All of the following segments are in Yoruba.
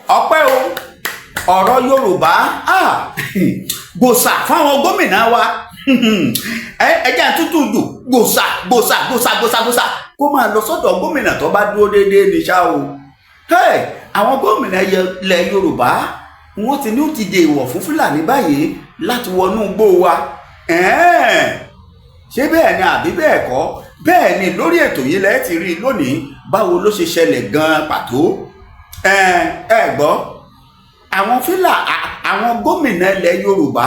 Ọpẹ́ o. Ọ̀rọ̀ Yorùbá, gbòòsà fáwọn gómìnà wa. Ẹ jẹ́ àtúntò jù. Gbòòsà, gbòòsà, gbòòsà, gbòòsà, gbòòsà kó máa lọ sọ́dọ̀ gómìnà tó bá dúró déédéé ní ṣá o. Àwọn gómìnà ilẹ̀ Yorùbá, wọ́n ti ní ó ti dèèwọ̀ fún Fúlàní báyìí láti wọnú igbó wa. Ṣé bẹ́ẹ̀ ni àbí bẹ́ẹ̀ kọ́? Bẹ́ẹ̀ ni, lórí ètò yìí lẹ́ẹ̀ ti rí i lónìí. Báwo ló ṣe ṣẹlẹ̀ gan-an pàtó? Ẹ gbọ́, àwọn gómìnà ilẹ̀ Yorùbá,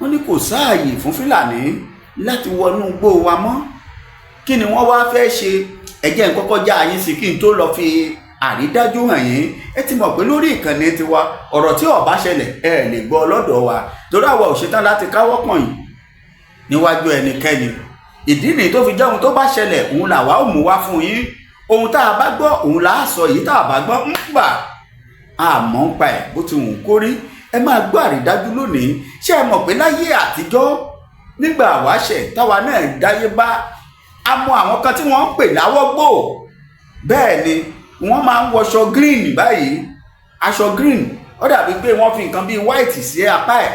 wọ́n ní kò sáàyè fún Fúlàní láti wọnú igbó wa mọ́. Kí ni wọ́n wá fẹ́ ṣe? Ẹ jẹ́ n kọ́kọ́ já yín sí kí n tó lọ fi àrídájú hàn yín. Ẹ ti mọ̀ pé lórí ìkànnì tiwa, ọ̀rọ̀ tí ó bá ṣẹlẹ̀, ẹ lè gbọ́ lọ́dọ̀ wa, torí àwa ò ṣetán láti káwọ́ pọ̀nyìn níwájú ẹnikẹ́ni. Ìdí nìyí tó fi jẹ́ ohun tó bá ṣẹlẹ̀, òun làwa ò mú wá fún yín. Ohun tá a bá gbọ́, òun là á sọ. Èyí tá a bá gbọ́ ń gbà àmọ́ ń pa ẹ̀ bó ti wù kó rí. Ẹ máa gbọ́ àrídájú lónìí. Ṣé ẹ mọ̀ pé láyé àtijọ́, nígbà wáṣẹ̀ táwa náà dáyé bá, a mọ àwọn kan tí wọ́n ń pè láwọ́gbò? Bẹ́ẹ̀ ni, wọ́n máa ń wọṣọ green báyìí. Aṣọ green, ó dàbí pé wọ́n fi nǹkan bíi white sí apá ẹ̀.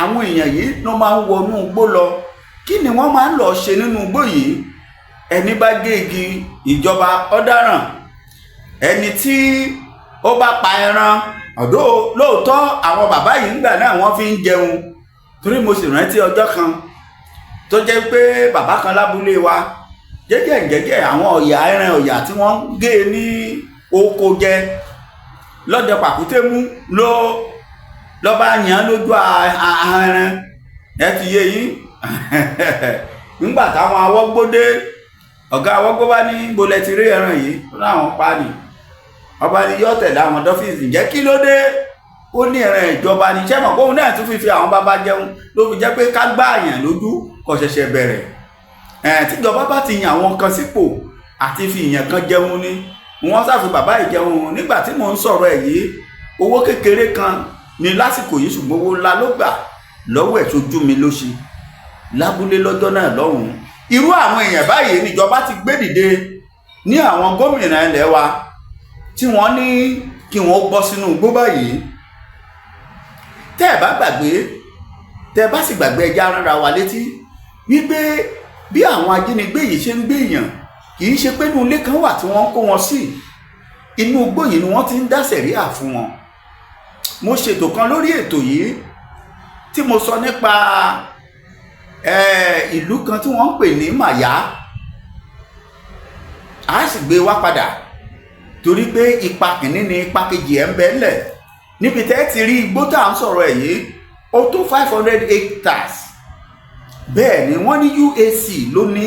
Àwọn èèyàn yìí ló máa ń wọnú igbó lọ. Kí ni wọ́n máa ń lọ ṣe nínú igbó yìí? Ẹni bá gé igi ìjọba, ọ̀daràn. Ẹni tí ó bá pa ẹran ọ̀dọ́, lóòótọ́ àwọn bàbá yìí ńgbà náà, wọ́n fi ń jẹun. Torí mo sì rántí ọjọ́ kan tó jẹ́ pé bàbá kan lábúlé wa, jẹ́jẹ́ jẹ́jẹ́, àwọn ọ̀yà, ẹran ọ̀yà tí wọ́n ń gé ní oko jẹ lọ́dẹ, pàkúté mú ló lọ́ba yàn lójú ẹran. Ẹ ti yé yín. Nígbà táwọn awọ́gbó dé, ọ̀gá awọ́gbó bá ní, "Bolẹ̀ ti rí ẹran yìí?" Láwọn pa ni. Ọba ni yọ tẹ̀lé àwọn dọ́fíìsì. Ǹjẹ́ kí ló dé? Ó ní ẹran ìjọba ni. Sẹ́mọ̀ kóun náà tún fi fi àwọn bàbá jẹun, ló fi jẹ́ pé ká gbá àyàn lójú kò ṣẹ̀ṣẹ̀ bẹ̀rẹ̀ ẹ̀. Tíjọba bá ti yan àwọn kan sípò, àti fi ìyàn kan jẹun ni wọ́n sáfi bàbá ìjẹun. Nígbà tí mò ń sọ̀rọ̀ ẹ̀ yìí, owó kékeré kan ní lásìkò yìí, ṣùgbọ́n owó ńlá ló gbà lọ́wọ́ ẹ̀. Tójú mi ló ṣe lábúlé lọ́jọ́ náà lọ́hùn-ún. Irú àwọn èèyàn báyìí níjọba ti gbé dìde ní àwọn gómìnà ilẹ̀ wa, tí wọ́n ní kí wọ́n bọ́ sínú igbó báyìí. Tẹ́ ẹ̀ bá gbàgbé, tẹ́ ẹ bá sì gbàgbé, ẹja rárá wa létí wípé bí àwọn ajínigbé yìí ṣe ń gbé èèyàn, kì í ṣe pé inú ilé kan wà tí wọ́n ń kó wọn sí. Inú igbó yìí ni wọ́n ti ń dá sẹ̀ríà fún wọn. Mo ṣètò kan lórí ètò yìí tí mo sọ nípa ìlú kan tí wọ́n ń pè ní Màyá. A sì gbé wá padà, torí pé ipa kìíní ni ipa kejì ẹ̀ ń bẹ ńlẹ̀. Níbi tẹ́ ti rí igbó tá à ń sọ̀rọ̀ ẹ̀ yìí, ó tó 500 hectares. Bẹ́ẹ̀ ni, wọ́n ní UAC ló ní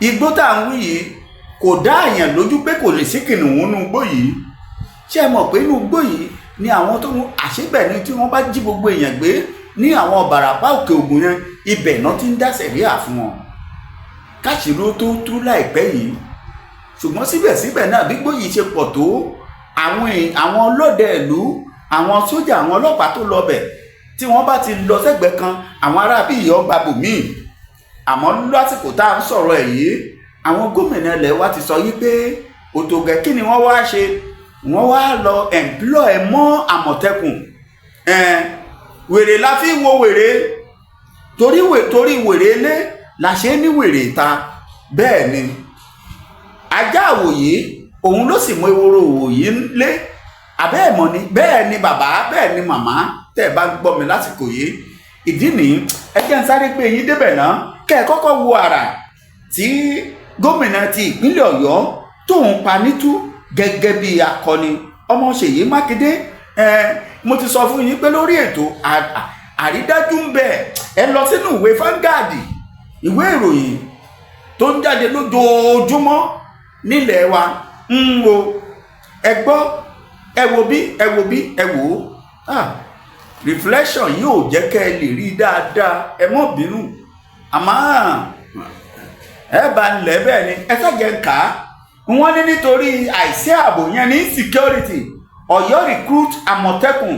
igbó tá à ń wí yìí. Kò dá àyàn lójú pé kò lè sí kìnìún nínú igbó yìí. Ṣé ẹ mọ̀ pé inú igbó yìí ni àwọn tó ń àṣebẹ̀ ni tí wọ́n bá jí gbogbo èèyàn gbé ní àwọn Ìbàràpá, Òkè Ògùn yẹn, ibẹ̀ náà ti ń dá sẹ̀ríà fún wọn káṣíìró tó tú láìpẹ́ yìí. Ṣùgbọ́n síbẹ̀síbẹ̀ náà, bí gbóyìí ṣe pọ̀ tó, àwọn ọlọ́dẹ ìlú, àwọn sójà, àwọn ọlọ́pàá tó lọ bẹ̀, tí wọ́n bá ti lọ sẹ́gbẹ̀ẹ́ kan, àwọn ará bí ìyọ́ gba bòmíì. Àmọ́ lásìkò tá à ń sọ̀rọ̀ ẹ̀ yìí, àwọn gómìnà ilẹ̀ wa ti sọ yí pé òtògẹ́. Kí ni wọ́n wá ṣe? Wọ́n wá lọ employ mọ́ Àmọ̀tẹ́kùn. Wèrè la fi wo wèrè, torí wèrè ilé la ṣe ní wèrè ìta. Bẹ́ẹ̀ ni, ajá àwòyí, òun ló sì mú ehoro òwòyí lé àbẹ́ ẹ̀mọ́ ni. Bẹ́ẹ̀ ni bàbá, bẹ́ẹ̀ ni màmá, tẹ́ ẹ bá gbọ́ mi lásìkò yìí. Ìdí nìyí, ẹ jẹ́ ń sáré pé yín débẹ̀ náà, kẹ́ ẹ kọ́kọ́ wo àrà tí gómìnà ti ìpínlẹ̀ Ọ̀yọ́ tóun pa nítú gẹ́gẹ́ bí akọni ọmọ Ṣèyí Mákindé. Ẹ mo ti sọ fún yín pé lórí ètò, àrídájú ń bẹ. Ẹ lọ sínú ìwé Vanguard, ìwé ìròyìn tó ń jáde lójoojúmọ́ nílẹ̀ wa ń wo. Ẹ gbọ́, ẹ wo bí, ẹ wo bí, ẹ wò ó. Reflection yóò jẹ́ kẹ́ ẹ lè rí dáadáa. Ẹ mọ́ bínú, àmọ́ ẹ bá ń lẹ̀. Bẹ́ẹ̀ ni, ẹ ṣàjẹ́ ń kà á. Wọ́n ní nítorí àìsí ààbò yẹn ní security, Ọ̀yọ́ recruit Àmọ̀tẹ́kùn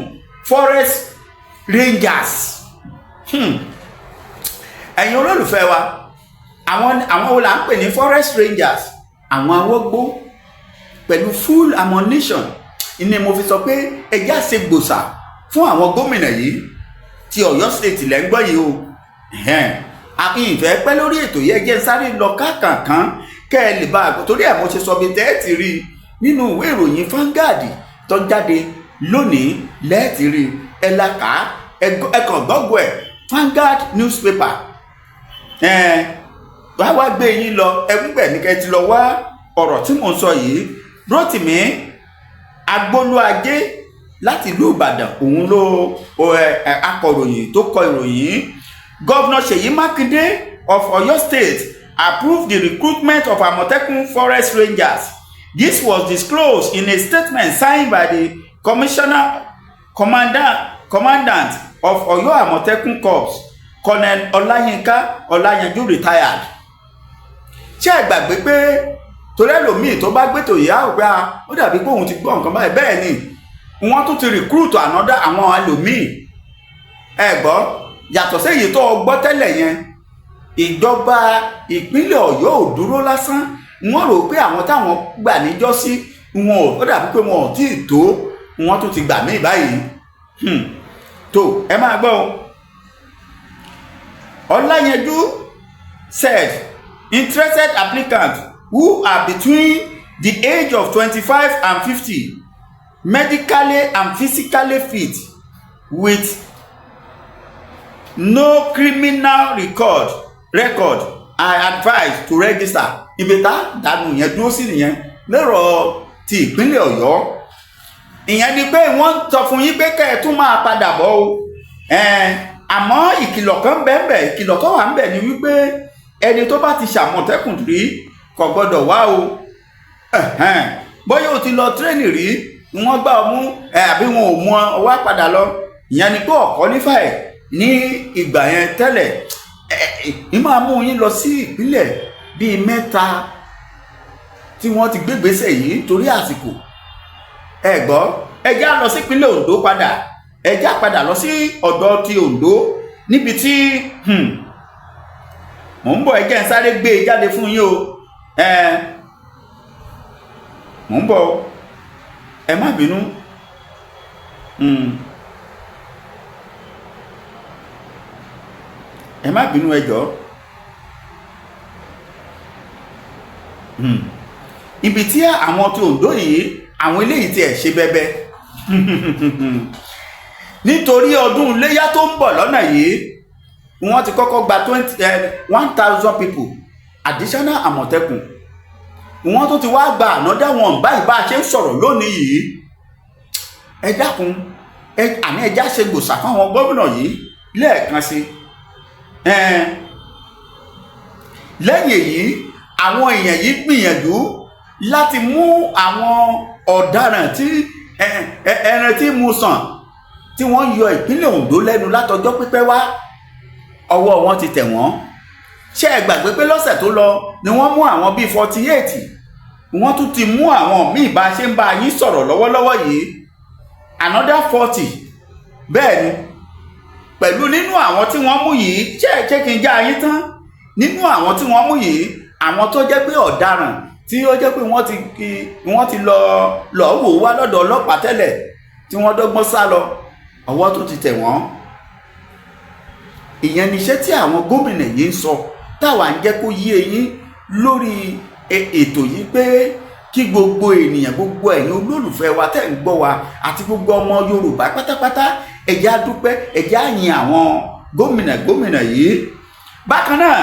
forest rangers. Ẹ̀yin olólùfẹ́ wa, àwọn wo là ń pè ní forest rangers? Àwọn awọ́gbó. pẹ̀lú full ammunition ni mo fi sọ pé ẹ jẹ́ á ṣe gbòòsà fún àwọn gómìnà yìí. Ti Ọ̀yọ́ State lẹ́ ń gbọ́ yìí o. Àfi ìfẹ́ pẹ́ lórí ètò yìí, ẹ jẹ́ sáré lọ kákàkán kẹ́ ẹ lè bá a, torí ẹ̀ mo ṣe sọ bí tẹ́ẹ̀tì rí i nínú ìwé ìròyìn Vanguard tó jáde lónìí lẹ́ẹ̀tì rí. Ẹ la kà á, ẹ kàn Google ẹ̀, Vanguard newspaper. Ẹ wá wá gbé yín lọ ẹgbẹ́ ní kẹ́ ti lọ wá ọ̀rọ̀ tí mò ń sọ yìí. Rótìmí Agbólúajé láti ìlú Ìbàdàn, òun ló akọ̀ròyìn tó kọ ìròyìn. Governor Ṣèyí Mákindé of Oyo State approved the recruitment of Amotekun Forest Rangers. This was disclosed in a statement signed by the Commissioner Commandant of Oyo Amotekun Corps, Colonel Ọláyínká Ọláyanjú, retired. Ṣé ẹ gbàgbé pé torí ẹlòmíì tó bá gbẹ́tò yìí á rò pé ó dàbí pé òun ti gbọ́ nǹkan báyìí? Bẹ́ẹ̀ ni, wọ́n tún ti recruit another àwọn ẹlòmíì. Ẹ gbọ́, yàtọ̀ séyìí tó o gbọ́ tẹ́lẹ̀ yẹn, ìjọba ìpínlẹ̀ Ọ̀yọ́ ò dúró lásán. Wọ́n rò pé àwọn táwọn gbà níjọ́sí wọn ò, ó dàbí pé wọn ò tí ì tó, wọ́n tún ti gbà míì báyìí. Tó ẹ máa gbọ́ o. Ọláyanjú said interested applicants who are between the age of 25 and 50, medically and physically fit, with no criminal record are advised to register. Ibi tá dànù yẹn dúró sí nìyẹn lérò ti ìpínlẹ̀ Ọ̀yọ́. Ìyẹn ni pé wọ́n ń sọ fún yín pé kẹ́ ẹ tún máa padà bọ̀ o. Àmọ́ ìkìlọ̀ kan bẹ́ẹ̀, ìkìlọ̀ tó wà ń bẹ̀ ni wípé ẹni tó bá ti ṣàmọ̀tẹ́kùn rí kò gbọ́dọ̀ wá o. Bóyá o ti lọ train rí, wọ́n gbá ọ mú àbí wọn ò mú ọ wá padà lọ, ìyẹn ni pé ọ̀kọ́ nífà ẹ̀ ní ìgbà yẹn tẹ́lẹ̀. Ẹ máa mú yín lọ sí ìpínlẹ̀ bíi mẹ́ta tí wọ́n ti gbégbèsè yìí torí àsìkò. Ẹ gbọ́, ẹ já lọ sí ìpínlẹ̀ Ondo padà. Ẹ já padà lọ sí ọ̀dọ̀ ti Ondo níbi tí mò ń bọ̀. Ẹ jẹ́ n sáré gbé e jáde fún yín o. Ẹ mò ń bọ̀, ẹ má bínú. Ẹ má bínú, ẹ jọ̀ọ́. Ibi tí àwọn tí Ondo yìí, àwọn eléyìí tiẹ̀ ṣe bẹbẹ nítorí ọdún iléyá tó ń bọ̀ lọ́nà yìí, wọ́n ti kọ́kọ́ gba 21,000 people additional Àmọ̀tẹ́kùn. Wọ́n tún ti wá gba another one báyìí bá a ṣe ń sọ̀rọ̀ lónìí yìí. Ẹ dákun, ẹ àní ẹ já ṣe gbòòsà fáwọn gómìnà yìí lẹ́ẹ̀kan sí. Lẹ́yìn èyí, àwọn èèyàn yìí gbìyànjú láti mú àwọn ọ̀daràn tí ẹran tí mu sàn tí wọ́n yọ ìpínlẹ̀ Ondo lẹ́nu látọjọ́ pípẹ́ wá. Ọwọ́ wọn ti tẹ̀ wọ́n. Ṣé ẹ gbàgbé pé lọ́sẹ̀ tó lọ ni wọ́n mú àwọn bíi 48? Wọ́n tún ti mú àwọn míì bá a ṣe ń bá yín sọ̀rọ̀ lọ́wọ́lọ́wọ́ yìí, another 40. Bẹ́ẹ̀ ni, pẹ̀lú nínú àwọn tí wọ́n mú yìí, ṣé ẹ ṣé kí n já yín tán, nínú àwọn tí wọ́n mú yìí, àwọn tó jẹ́ pé ọ̀daràn tí ó jẹ́ pé wọ́n ti lọ lọ wò wá lọ́dọ̀ ọlọ́pàá tẹ́lẹ̀ tí wọ́n dọ́gbọ́n sá lọ, ọwọ́ tó ti tẹ̀ wọ́n. Ìyẹn ni iṣẹ́ tí àwọn gómìnà yìí ń sọ táwa ń jẹ́ kó yé eyín lórí ètò yìí pé kí gbogbo ènìyàn, gbogbo ẹ̀yin olólùfẹ́ wa tẹ́ ń gbọ́ wa àti gbogbo ọmọ Yorùbá pátápátá, ẹ jẹ́ á dúpẹ́, ẹ jẹ́ á yin àwọn gómìnà gómìnà yìí. Bákan náà,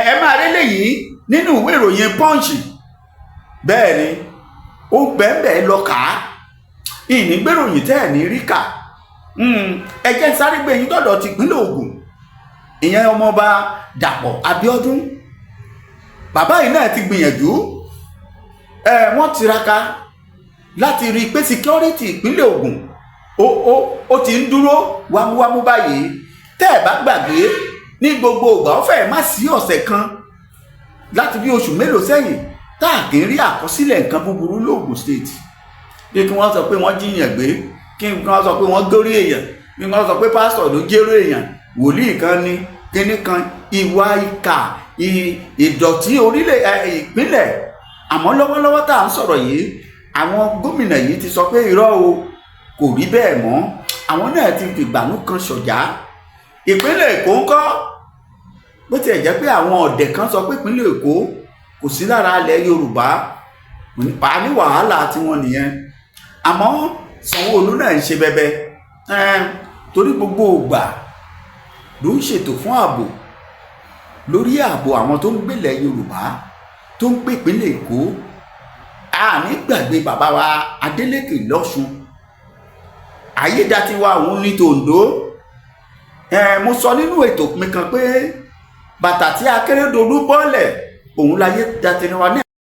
ẹ máa rí léyìí nínú ìwé ìròyìn Punch. Bẹ́ẹ̀ ni, ó bẹ́ẹ̀ lọ kà á, ìní gbèròyìn tẹ́ ẹ̀ ní rí kà. Ẹ jẹ́ sáré gbé yín dọ̀dọ̀ ti ìpínlẹ̀ Ògùn, ìyẹn ọmọọba Dàpọ̀ Abíọ́dún. Bàbá yìí náà ti gbìyànjú ẹ, wọ́n tiraka láti rí i pé security ìpínlẹ̀ Ògùn ó ti ń dúró wámúwámú báyìí. Tẹ́ ẹ̀ bá gbàgbé, ní gbogbo ìgbà, ó fẹ́ẹ̀ má sí ọ̀sẹ̀ kan láti bí oṣù mélòó sẹ́yìn tá a kì í rí àkọsílẹ̀ nǹkan búburú lóògùn State, bí kí wọ́n sọ pé wọ́n jíyàn gbé, kí wọ́n sọ pé wọ́n górí èèyàn, bí wọ́n sọ pé pásítọ̀ ló jérò èèyàn, wòlíì kan ní kíní kan, ìwà ìkà, ìdọ̀tí orílẹ̀ ìpínlẹ̀. Àmọ́ lọ́wọ́lọ́wọ́ tá à ń sọ̀rọ̀ yìí, àwọn gómìnà yìí ti sọ pé irọ́ o, kò rí bẹ́ẹ̀ mọ́. Àwọn náà ti fìgbànú kan ṣọ̀já. Ìpínlẹ̀ Èkó ń kọ́? Bó tiẹ̀ jẹ́ pé àwọn ọ̀dẹ̀ kan sọ pé ìpínlẹ̀ Èkó kò sí lára ilẹ̀ Yorùbá, pa ní wàhálà tiwọn nìyẹn. Àmọ́ Sanwó-Olú náà ń ṣe bẹbẹ, torí gbogbo ìgbà ló ń ṣètò fún ààbò, lórí ààbò àwọn tó ń gbélẹ̀ Yorùbá, tó ń gbé ìpínlẹ̀ Èkó. A ní gbàgbé bàbá wa Adeleke lọ́ṣun, Ayédatiwa òun ní tòǹdó. Mo sọ nínú ètò mi kan pé bàtà tí Akérédolú bọ́lẹ̀, òun láyé datiwa ní.